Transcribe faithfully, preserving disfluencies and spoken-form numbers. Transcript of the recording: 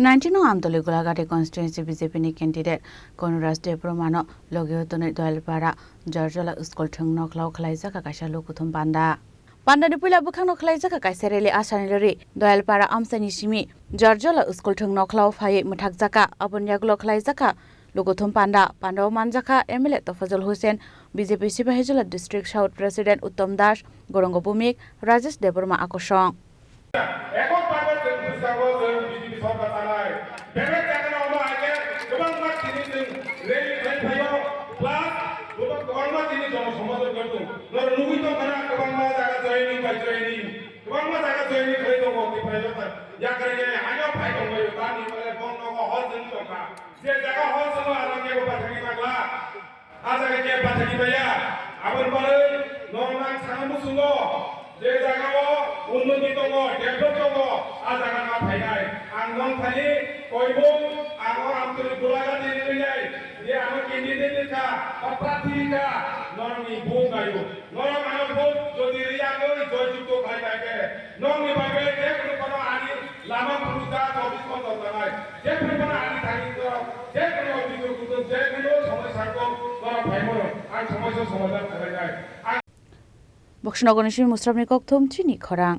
Nineteen no Amtoli Gulagati constituency B J P ni candidate Konuraj Debbarma no logi o tonwi Doyalpara Jorjola school thwng nokhlao khwlaijak kaisa lukuthum panda. Panda ni puila bwkhang no khwlaijak kaisa rally asani lori Doyalpara amchaini simi Jorjola school thwng nokhlao phaiwi mwthakjak. Aboni yagulo khwlaijak lukuthum panda. Panda o manjak M L A Tofajol Hussain, B J P Sipahijola District South President Uttom Das, Gorongo Bumik, Rajesh Debbarma akosong. Ekok parbo chwng bwskango chwng B J P sorkar chanai. Bebak jaga no omo hai khe kwbangma tini chwng rally khai phaio, plus kwbang-, kwbangma tini jono somajo wngkha chwng. Norok nugwi tongkha na kwbangma jaga joining bai joining. Kwbangma jaga joining khlai tongo, Tipra Motha. Yakarwi nai haino phai tongbaio, tamni bagwi bong nogo hor chwng tongkha. Je jaga hor chwngo ano kebo pathakni bagla. A jaga khe pathakni baya. Aboni bagwi norok nang sana muchungo. Je jaga o unnoti tongo, develop tongo, a jaga ma phainai. Ang nong thani koimung, ang o Amtwrwi Gulagati ni rinai. Je ano candidate kha, ba prarthi kha, norokni vote naio. Norok ano vote jodi riyagwi joyjukto khlai bai khe, nokni bagwi je kunu phano ani lama phuru ja chobbish ghonta tongnai, je kunu phano ani thani norok je kunu obhijog kutung, je kunu somosya kutung, norok phai mano, ang somosya somadhan khlainai. Ang Boksonogorni simi Musrapni kokthum chini khorang.